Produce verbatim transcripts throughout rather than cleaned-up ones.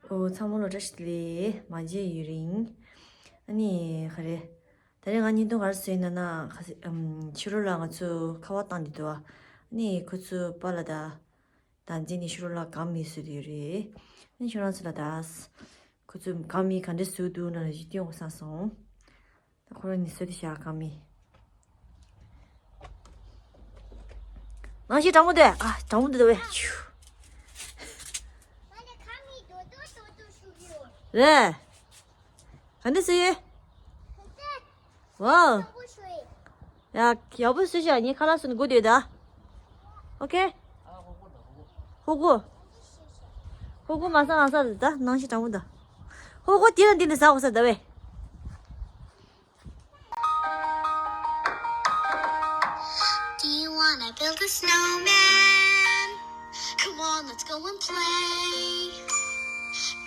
ཨོ། ཚང་མ་ལ་བཀྲ་ཤིས་བདེ་ལེགས། མ་མཇལ་ཡུན་རིང་། ཨ་ནི་ག་རེ། ད་རེས་ང་བརྙན་ཐུང་ག་རེ་བཟོས་ཡིན་ན་ན་ཁ་སི་ཨམ་ཕྱི་རོལ་ལ་ང་ཚོ་ཁ་པར་བཏང་བསྡད་འདུག་ཨ་ནི་ཁོ་ཚོ་པཱ་ལགས་དང་བདག་འཛིན་ནི་ཕྱི་རོལ་ལ་གང་མི་བཟོས་བསྡད་ཡོད་རེད། ཨ་ནི་ཁྱོད་རང་ཚོ་ལ་ད་ཁོ་ཚོ་གང་མི་ག་འདྲ་བཟོས་འདུག་ན་ལ་ཞིག་སྟོན་དགོས་བསམ་སོང་། ད་ཁོ་རང་ནི་བཟོས་ཏེ་བཞག་གང་མི། ནང་ཞིག་གྲང་མོ་འདུག་ཨ། གྲང་མོ་འདུག་ད་བས། ཆུ། རེད། ག་འདྲ་བཟོས་ཡོད། ཝའོ། ཡ། ཡག་པོ་བཟོས་ཤག་ངས་ཁ་ལག་བཟོས་ནས་སྒུག་བསྡད་ཡོད་ད། ཨོ་ཁེ། ཧོ་གོ། ཧོ་གོ་མ་ཟ་ང་ཟ་ད་ནང་ཞིག་གྲང་མོ་འདུག་ཧོ་གོ་དེ་ལ་འདི་ནས་ཟ་འོ་ཟ་ད་བས། Do you wanna build a snowman? Come on, let's go and play.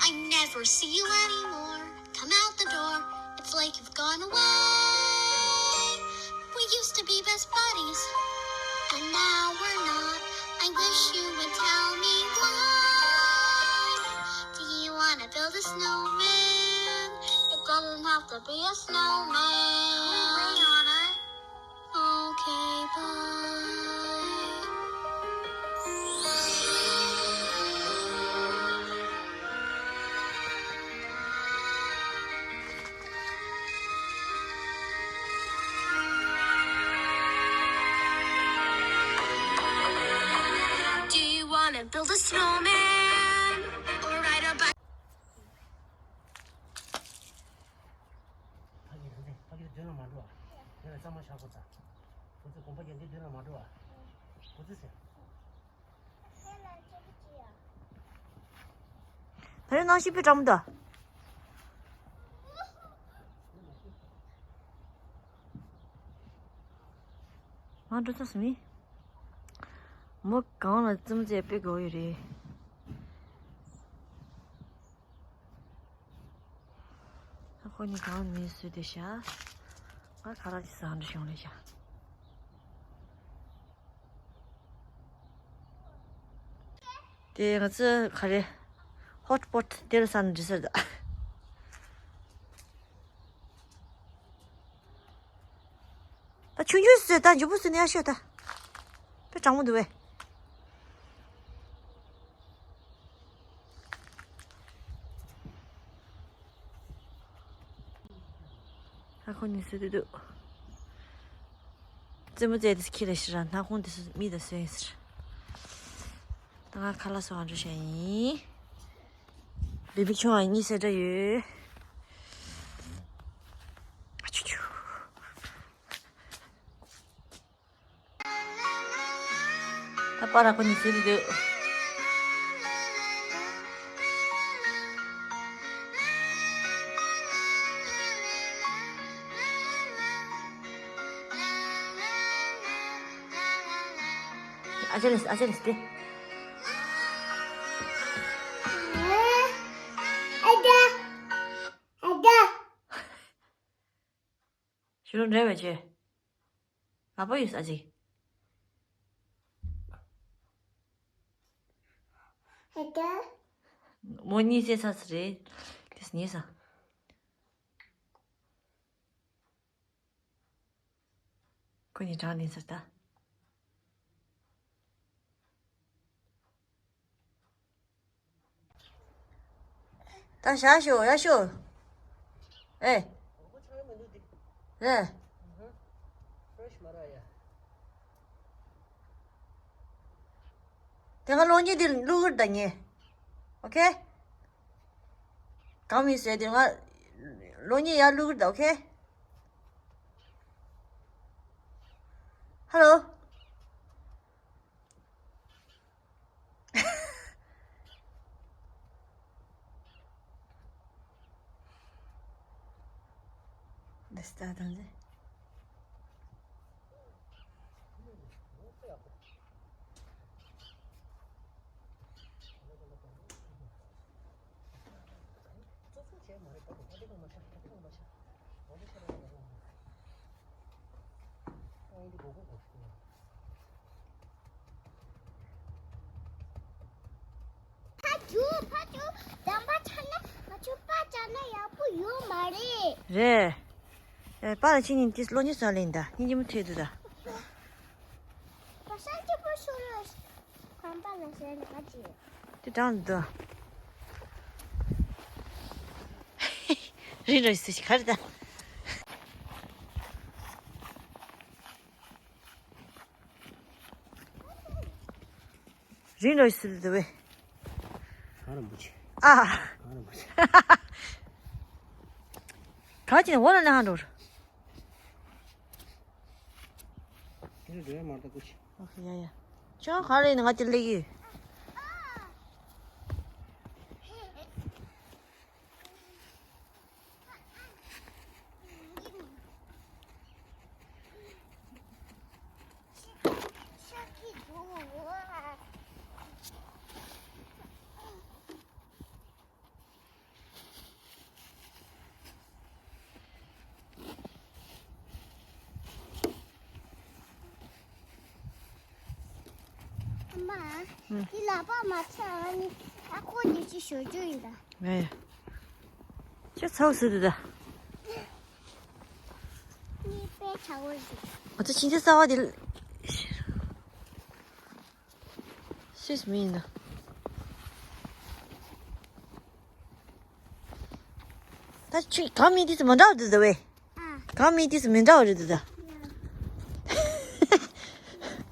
I never see you anymore. Come out the door. It's like you've gone away. We used to be best buddies, and now we're not. I wish you would tell me why. Do you wanna build a snowman? It doesn't have to be a snowman. Okay, bye. Do you wanna build a snowman? Or ride a bike? ཕ་གི་རང་ཚེ་ཕ་གི་མདུན་ལ་མ་འགྲོ་ཨ། དེ་ལ་གཙང་མ་བཞག་དགོས་ཚ། ཁོ་ཚོས་དགོན་པ་རྒྱག་འདི་མདུན་ལ་མ་འགྲོ་ཨ། ཁོ་ཚོས་ཟེར། ད་རེས་ནང་ཞིག་པའི་གྲམ་ད། ང་འགྲོ་ཚར་སོང་ནི། མོ་གང་ལ་བཙུམ་རྩེ་དཔེ་དགོས་ཡོད་རེད། ཁོ་གཉིས་གང་མིན་སུ་དེ་ཤ། ང་ཁ་རག་ཅིག་ཟ་འདྲ་བྱུང་ལེ་ཤ། དེ་ང་ཚོ་ག་རེ། ཧོཊ་པོཊ་དེར་ས་ན་འདྲི་ས་ད། ད་ཆུང་ཆུང་སུ་ད་འཇུ་བུ་སུ་ནས་ཤོད་ད། དཔེ་གྲང་མོ་འདུག་བས། ཨ་ཁོ་གཉིས་སུ་དུ་འདུག་རྩེད་མོ་རྩེ་དེ་ཁྱི་ལ་ཤི་ར་སྣ་ཁུང་དེ་སུ་མི་དང་སུ་ཡིན་ཟེར། ད་ང་ཁ་ལག་སོགས་ཨང་འགྲོ་བྱ་ཡིན། ལི་པི་ཆུང་ཨ་གཉིས་སེ་འདྲ་ཡོད། ཨ་ཆུ་ཆུ། ད་པ་ར་ཁོ་ནི་སུ་དུ་དུ། ཨ་ཅེ་ལེས་ཨ་ཅེ་ལེས་ཏེ། ཨ་ཅེ། ཨ་ཅེ། ཞུ་རུ་འདྲེ་བའི་ཆེ། ལག་པ་ཡོད་ས་ཅིག་ཧེ་ཏེ། མོ་གཉིས་སེ་ས་ས་རེད། དེ་སྙེ་ས། ཁོ་གཉིས་གྲངས་ལེན་ས་ད། ད་བཞག་ཤོག་ཡ་ཤོག་ཨེ། ཨེ། དེ་སྔ་གློག་བརྙན་འདི་བླུག་གི་རེད་ད་ངས། ཨོ་ཁེ། གང་མིན་ཟེར་དེ་སྔ་གློག་བརྙན་ཡར་བླུག་གི་རེད་ད། ཨོ་ཁེ། ཧ་ལོ། འདི་ལྟ་དང་ཟེ། ཕ་ཇུ་ཕ་ཇུ་དམ་པ་ཆ། ན་ཡག་པོ་ཡོད་མ་རེད། རེད། ཨེ། པཱ་ལགས་ཁྱེད་གཉིས་དེ་གློག་བརྙན་བཟོ་ལེན་ད། སྙིང་རྗེ་མོ་ཐེབས་འདུག་ད། བ་ཤ་སྐྱིད་པོ་ཤོར་རེད། ཁང་པ་ལ་ཞལ་ལག་ཅིག་དེ་དྲང་འདུག་རི་རོ་སུ་ཞིག་ག་རེ་ད། རི་རོ་སུ་ལ་འདུག་བས། གང་རིན་པོ་ཆེ། ཨ། གང་རིན་པོ་ཆེ། ག་ཅི་ན་འོ་ན་ན་ཧ་འགྲོ། དེ་རུ་འགྲོ་ཡ་མ་རེད་ད་ཀུ་ཆེ། ཨོ་ཡ་ཡ། ཅང་ག་རེ་ཡིན་ང་དེ་ལེགས་ཡོད། ཨ་མ། ཨུ། འདི་ལག་པ་མ་ཚོས་ཨ་ནི་ཨ་ཁོ་འདི་ཅི་ཞོ་ཅོ་ཡིན་ད། ངས་ཁྱོད་ཚ་བོ་ཟེར་དུས་ད། གཉིས་པའི་ཚ་བོ་ཟེར། ང་ཚོ་ཕྱིན་ཆད་གསར་བ་འདི། སུས་མི་ཡིན་ན། ད་ཆུ་གང་མིན་དུས་སུ་མི་འདྲ་བ་འདུག་ཟེར་བས། ཨ། གང་མིན་དུས་སུ་མི་འདྲ་བ་རེད་འདུག་ད།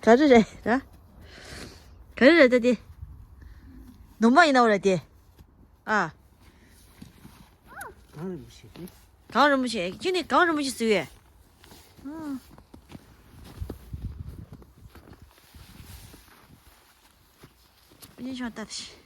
ག་རེ་རེད་ད། ག་རེ་རེད་ད་དེ། ནོར་མ་ཡིན་ན་འོ་ར་དེ། ཨ། གང་རིན་པོ་ཆེ་དེ། གང་རིན་པོ་ཆེ་ཁྱེད་ནི་གང་རིན་པོ་ཆེ་ཟེར་བས། ཨ། ཉིན་ཤོང་ལྟ་ཞིག་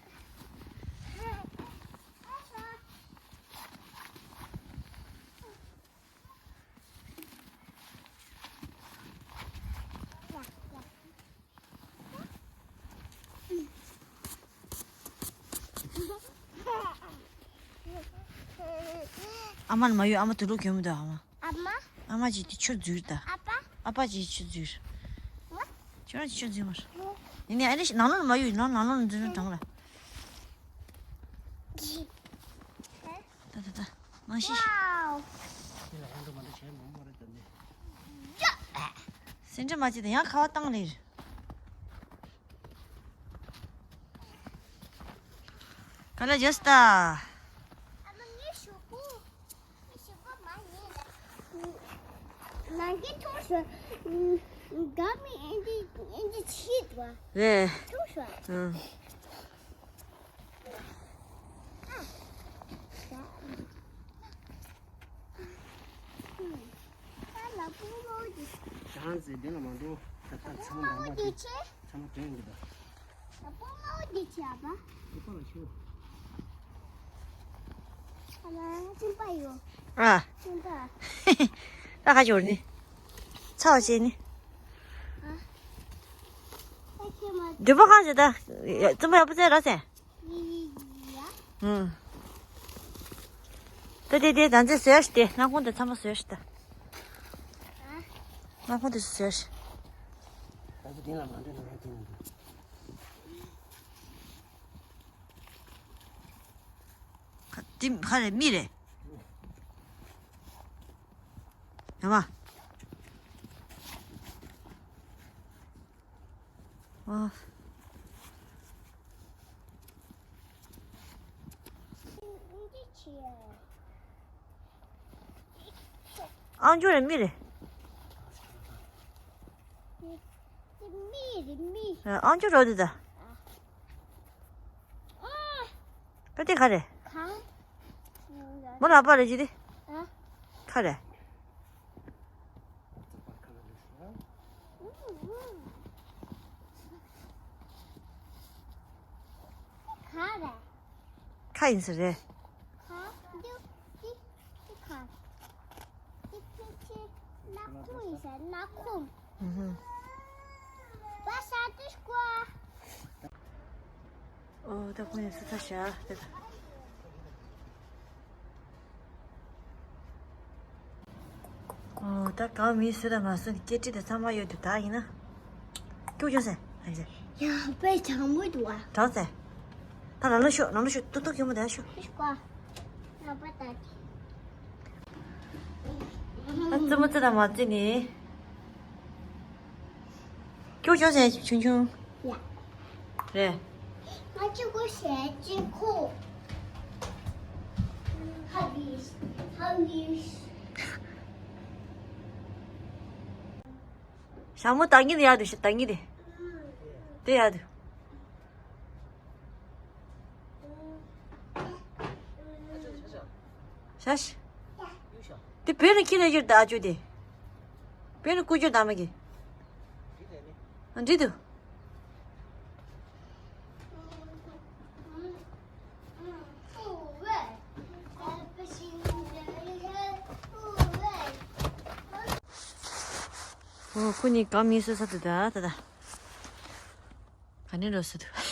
ཨ་མ་ལ་མ་ཡོད། ཨ་མ་དུ་རུ་གྱོན་མི་འདུག་ཨ་མ། ཨ་མ། ཨ་མ་ཅིག་དེ་ཆུ་འཛུལ་ད། ཨ་ཕ། ཨ་ཕ་ཅིག་ཆུ་འཛུལ། ང་། ཁྱོད་རང་ཅིག་ཆུ་འཛུལ་མར། ང་། ཡིན་ནའི་ཨ་ནི་ནང་ལོགས་ལ་མ་ཡོད། ནང་ནང་ལོགས་ལ་འཛུལ་ན་དྲང་ལ། ད་ད་ད། ནང་ཤི། ཝའོ། དེ་ལ་ཡང་འགྲོ་མ་འགྲོ་བྱས་མོ་མོ་རེད་ད་ནི། སེམས་ཁྲལ་མ་བྱེད་དང་ཡང་ཁ་བ་བཏང་ལེ། ག་ལ་ཇོས་ཏ། ཨ་མ་ངའི་ཞོགས་པ། ངའི་ཞོགས་པ་མ་ཉལ་ལ། ནང་གི་ཐུང་ཤོས། དགའ་མི་ཨེ་འདི་ཨེ་འདི་ཆི་དུ་བ། རེད། ཐུང་ཤོས། ཨང་། ད་ལ་ཕུང་ལོ་འདི། བྱང་ཟེར་འདི་ལ་མ་འགྲོ། ད་ད་ཚང་མ་ལ་ཕུང་ལོ་འདི་ཆེ། ཚང་མ་དོན་གྱི་ད། ལ་ཕུང་ལོ་འདི་ཆེ་ཨ་ཕ། ཨ་ཕ་ལ་ཤོག་ཨ་ལ་ཅིན་པ་ཡོ། ཨ། ཅིན་པ། ད་ཁ་ཅོར་ནི། ཚ་བ་བྱེད་ནི། ཨ། ད་ཁྱེད་མ། འདི་པ་གང་ཟེར་ད། ཙམ་པ་ཡག་པོ་བཙལ་ར་ཟེར། ཡི་ཡི་ཡི་ཡ། ཨང་། ད་དེ་དེ་ད་ཚེ་བཟོས་ཤི་དེ་ནག་ཁུང་དེ་ཚང་མ་བཟོས་ཤི་ད། ཨ། ནག་ཁུང་དེ་བཟོས་ཤི། ད་ཚེ་དེ་ལ་མ་འདྲེ་ནོར་དེ་ནང་དུ། ཁ་དེ་ཁ་རེད་མི་རེད། ཡ་མ། ཨ། ཨང་ཅོ་རེད་མི་རེད། མི་རེད་མི། ཨང་ཅོ་རོ་དེ་ད། ཨ། ད་དེ་ག་རེད། གང་། མོ་ལ་པ་རེད་ཅི་དེ། ཨ། ག་རེད། ག་རེད། ཁ་ཡིན་ས་རེད། ཁ། འདི། འདི། འདི་ཁ། འདི་ཕལ་ཆེར་ནག་ཁུང་ཡིན་ས། ནག་ཁུང་། ཨུ་ཧུ། བ་ཤ་འདི་སྐོ། ཨོ། ད་ཁོང་ཡང་སུ་ཚ་ཤ་དེ་ད། ཨོ། ད་གང་མི་སུ་ད་མ་སུ་སྐད་ཁྲིད་དེ་ཚང་མ་ཡོད་དུ་ད་ཡིན་ན། ཀྱུ་ཀྱུ་ཟེར། ཨ་ཟེར། ཡ་དཔེ་གྱང་མོ་འདུག་ཨ། གྲང་ཟེར། ད་ལ་ལ་ཤོག་ལ་ལ་ཤོག་ཏུ་ཏུ་ཁྱོད་མོ་དེ་ཤོག་ཤོག་ཨ། ཨ་ཙི་མོ་ཙི་ད་མ་ཙི་ནི། ཁྱོད་ཅོ་ཟེ་ཆུང་ཆུང་། ཡ། རེད། ང་ཅི་གོ་ཟེ་ཅི་ཁོ། ཧ་བིས་ཧ་བིས། ཞྭ་མོ་ད་གིན་ཡ་དུ་ཞིག་ད་གིན་དེ། དེ་ཡ་དུ། ཤ་ཤ། དེ་བོད་ནས་ཁྱེར་ཡོད་ད་ཨ་ཅོ་དེ། བོད་ནས་བསྐུར་རྒྱུ་ད་མ་གི། འགྲིག་འདུག་ཨོ་ཁོ་གཉིས་གང་མིན་སོ་ས་དུ་ད་ད་ད། ག་ནས་འགྲོ་སྲིད་དུ།